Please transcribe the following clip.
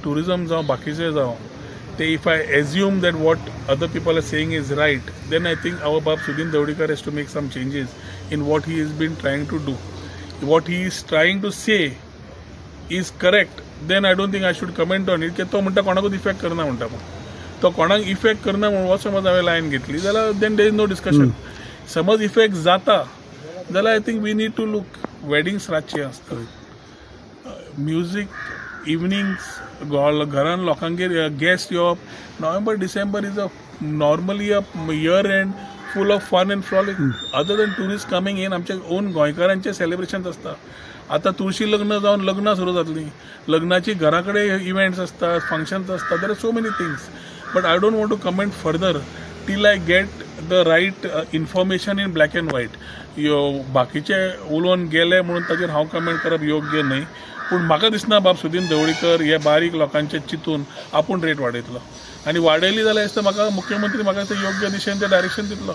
Tourism जावं बाकीचे जावं ते, if I assume that what other people are saying is right, then I think our बाब Sudin Dhavalikar has to make some changes in what he is been trying to do. What he is trying to say is correct, then I don't think I should comment on it. की तो म्हणटा कोणाकूच effect करना म्हणटा, पूण तो कोणाक effect करना म्हणून हो समज हांवें लायन घेतली जाल्यार then there is no discussion. समज इफेक्ट जाता जाल्यार I think we need to look. Weddings रातची आसतात, म्युजीक इवनिंग्स, घरान लोकांगेर गेस्ट येवप. November December is a normally a year end full of fun and frolic. Other than tourist coming in, आमच्या own गोंयकारांचे सेलिब्रेशन्स आसता. आतां तुळशी लग्न जावन लग्नां सुरू जातलीं, लग्नाची घरा कडेन इव्हेंट्स आसतात, फंक्शन्स आसतात. There are so many things, but I don't want to comment further till I get the right information in black and white. बाकीचे उलोवन गेले म्हणून ताचेर हांव कमेंट करप योग्य न्हय, पूण म्हाका दिसना बाब सुदीन ढवळीकर हे बारीक लोकांचे चिंतून आपूण रेट वाडयतलो, आनी वाडयली जाल्यार दिसता म्हाका मुख्यमंत्री म्हाका योग्य दिशेन ते डायरेक्शन दितलो.